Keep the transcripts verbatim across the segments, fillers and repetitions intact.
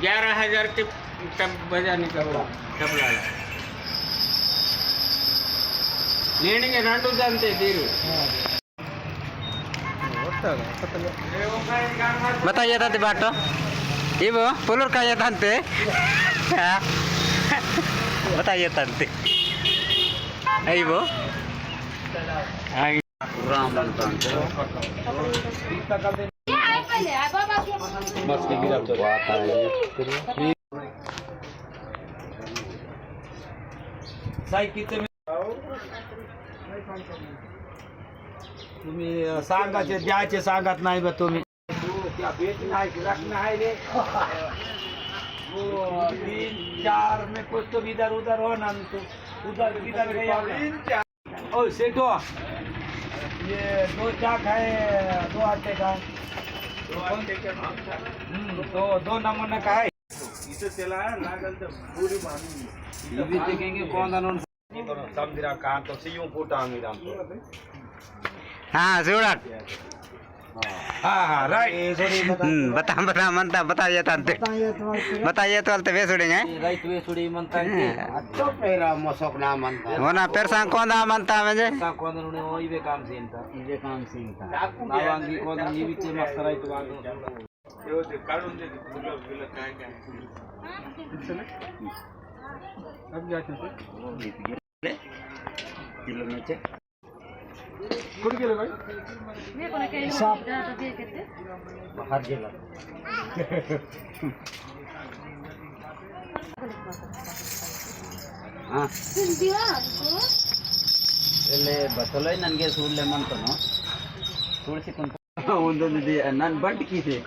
ग्यारह हजार के तब बजाने का हुआ, तबला वाला। लेने के रंडू जानते धीरे। बताइए ताते बाटो। इबो पुलुर का ये तांते। हाँ। बताइए तांते। इबो। हाँ। राम तांते। बस के गिरा तो। साई कितने तुम्ही, अ, सांगाचे, द्याचे सांगत नाही बा तुम्ही। क्या बेचना है कि रखना है रे? वो तीन चार में कुछ तो इधर उधर हो ना, तो उधर किधर गया? ओ सेठो, ये दो चाक है, दो आटे का। दो आटे का। हम्म, तो दो नमूने का है। इसे चला है, लागल तो पूरी मालूम है। ये भी देखेंगे कौन सा नोट। समझ रहा कहाँ तो सीयू फूटा अंगी राम तो। हाँ, सूरत। हाँ, हाँ, राइट। हम्म, बता, बता, मनता, बताइए तांते। बताइए तो अलते वे सुड़ेंगे। राइट वे सुड़ी मनता है। हाँ। तो मेरा मसोक ना मनता। वो ना पेरसा कौन दा मनता मुझे? पेरसा कौन दा उन्हें वो इवे काम सीन था। इवे काम सीन था। नावांगी कौन दा ये भी ते मस्त राइट बात हो। बाहर गेला। हाँ। ले बतलो ननगे सूडले मंतनो। सूडसी कुंत उंदुंदी नन बंट कीसे।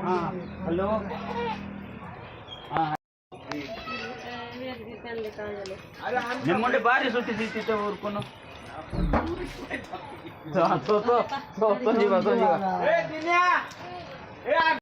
हाँ, हेलो। हाँ, निम्मुंडे बारी सुट्टी सीती तो ऊर कोनो। तो, तो, तो, तो, तो जीवा, तो जीवा।